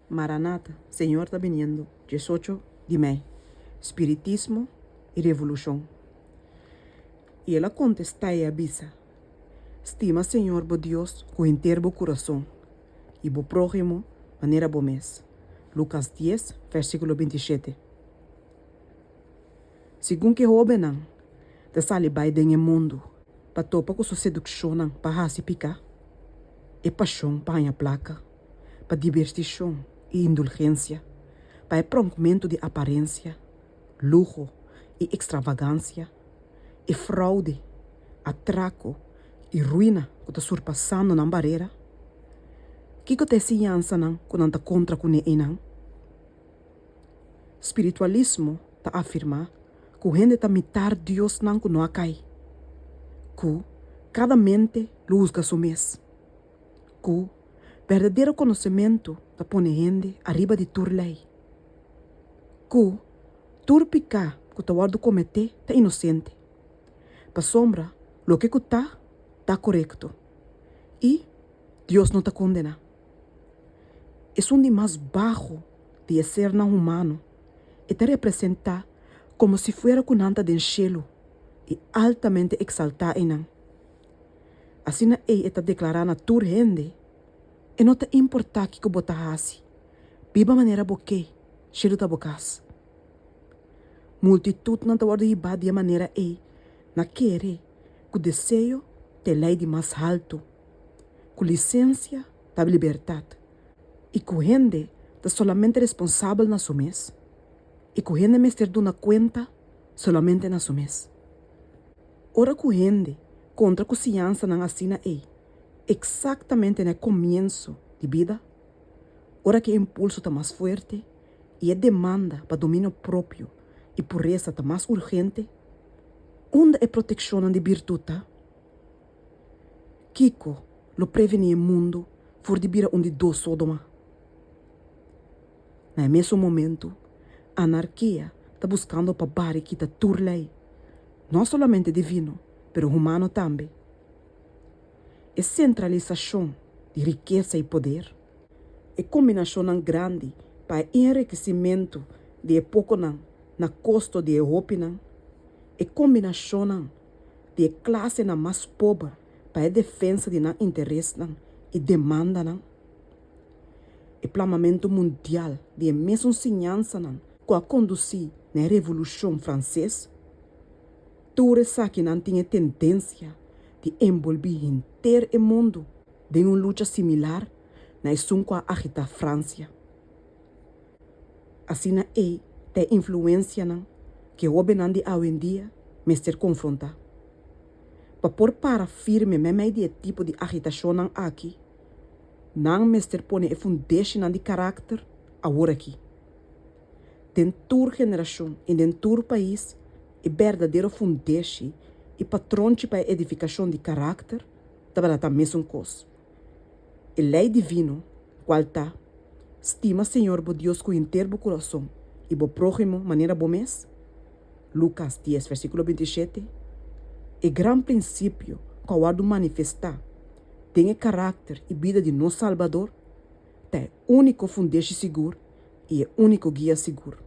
Maranata, Señor ta biniendo, 18 di mei, Spiritismo i Revolushon. I el a kontestá i a bisa, Stima Señor bo Dios ku henter bo kurason, i bo próhimo manera bo mes. Lukas dies, versíkulo 27. Segun ku e hóbennan ta sali bai den e mundu pa topa ku su sedukshonnan pa hasi piká, e pashon pa haña plaka, pa dibertishon i indulgensia, pa e pronkmentu di aparensia, luho i ekstravagansia, e fraude, atrako i ruina ku ta surpasando nan barera? Kiko ta e siñansanan ku nan ta kontra kuné einan? Spiritualismo ta afirmá ku hende ta mitar diosnan ku no a kai, ku kada mente lo husga su mes, ku berdadero konosementu ta pone hende ariba di tur lei, ku tur piká ku ta wòrdu kometé ta inosente, pasobra loke ku ta, ta korekto i Dios no ta kondená. Esun di mas baho di e sernan humano, e ta representá komo si fuera ku nan ta den shelu i altamente eksaltá einan. Asina ei e ta deklará na tur hende, E no ta importá kiko bo ta hasi, biba manera bo ke, shelu ta bo kas. Multitutnan ta wòrdu hibá di e manera ei na kere ku deseo ta e lei di mas haltu, ku lisensia ta libertat i ku hende ta solamente responsabel na su mes i ku hende mester duna kuenta solamente na su mes. Ora ku hende kontra ku siñansanan asina ei eksaktamente na e komienso di bida, ora ku e impulso ta mas fuerte i e demanda pa dominio propio i puresa ta mas urgente, unda e protekshonnan di birtut ta? Kiko lo prevení e mundu for di bira un di dos Sodoma? Na e mesun momentu, anarkia ta buskando pa bari kita tur lei, no solamente divino, pero humano tambe. E sentralisashon di rikesa i poder, e kombinashonnan grandi pa e enrikesimentu di e pokonan na kosto di e hopinan, e kombinashonnan di e klasenan mas pober pa e defensa di nan interesnan i demandanan. E plamamentu mundial di e mesun siñansanan ku a kondusí na e Revolushon Franses, tur esakinan tin e tendensia di enbolbí henter e mundu den un lucha similar na esun ku a agitá Fransia. Asina ei ta e influensianan ku e hóbennan di awendia mester konfrontá. Pa por para firme meimei di e tipo di agitashonnan aki, nan mester pone e fundeshinan di karakter awor aki. Den tur generashon i den tur pais e berdadero fundeshi i patronchi pa e edifikashon di karakter tabata ta mesun kos. E lei divino, kual ta, Stima Señor bo Dios ku henter bo kurason i bo próhimo manera bo mes, Lukas dies versíkulo 27, e gran prinsipio ku a wòrdu manifestá den e karakter i bida di nos Salbador, ta e úniko fundeshi sigur i e úniko guia sigur.